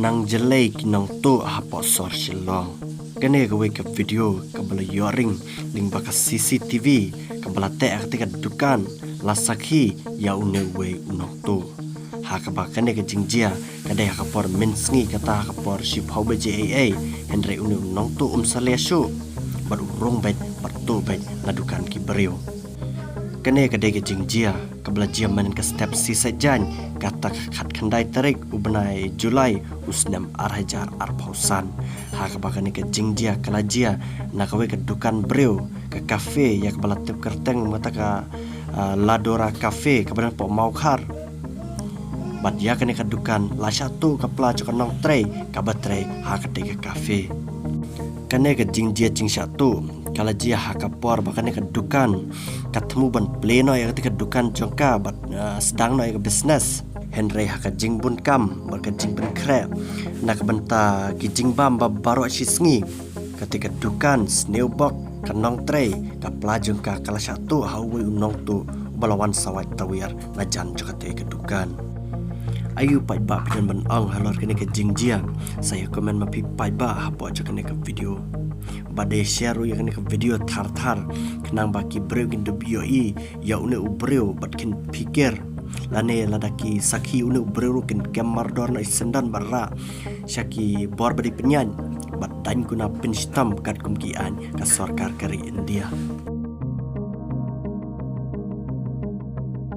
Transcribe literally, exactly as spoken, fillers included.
Nang jyllei ki nongtuh hapoh sor Shillong. Kane kawei ka video kaba la ïoh ring lyngba ka C C T V kaba la teh ha katei ka dukan, la sakhi ïa une uwei u nongtuh. Ha kaba kane ka jingjia ka dei ha ka por mynsngi, kata ha ka por shiphew baje eiei, hynrei une u nongtuh um salia shuh bad u rung beit bad tuh beit na dukan ki briew. Kane ka dei ka jingjia kaba la jia mynhynnin ka step shi saitjaiñ, kata ka khatkhyndai tarik u bnai July u snem ar hajar arphew san. Ha kaba kane ka jingjia ka la jia na kawei ka dukan briew, ka cafe ïa kaba la tip kyrteng mynta ka, ah, Ladora Cafe kaba don hapoh Mawkhar. Bad ïa kane ka dukan la shah tuh ka pla jong ka nongtrei kaba trei ha katei ka cafe. Kane ka jingjia jingshah tuh ka la jia ha ka por ba kane ka dukan ka thmu ban plie noh ïa katei ka dukan jong ka bad, ah, sdang noh ïa ka business. Hynrei ha ka jingbun kam bad ka jingpynkhreh na ka bynta ki jingbam ba baroh shi sngi, katei ka dukan sniewbok ka nongtrei, ka pla jong ka ka la shah tuh ha uwei u nongtuh uba la wan sawait tawiar na jan jong katei ka dukan. Aïu paidbah phi don ban ong halor kane ka jingjia? Sa ïa comment ma phi paidbah hapoh jong kane ka video. Bad dei share ruh ïa kane ka video thar thar khnang ba ki briew kin dup ïohi ïa une u briew bad kin phikir. Lane lada ki sakhi une u briew ruh kin kem mardor noh shisyndon bad rah sha ki bor ba dei pynïaid bad daiñ kuna pynshitom katkum ki aiñ ka sorkar ka ri India.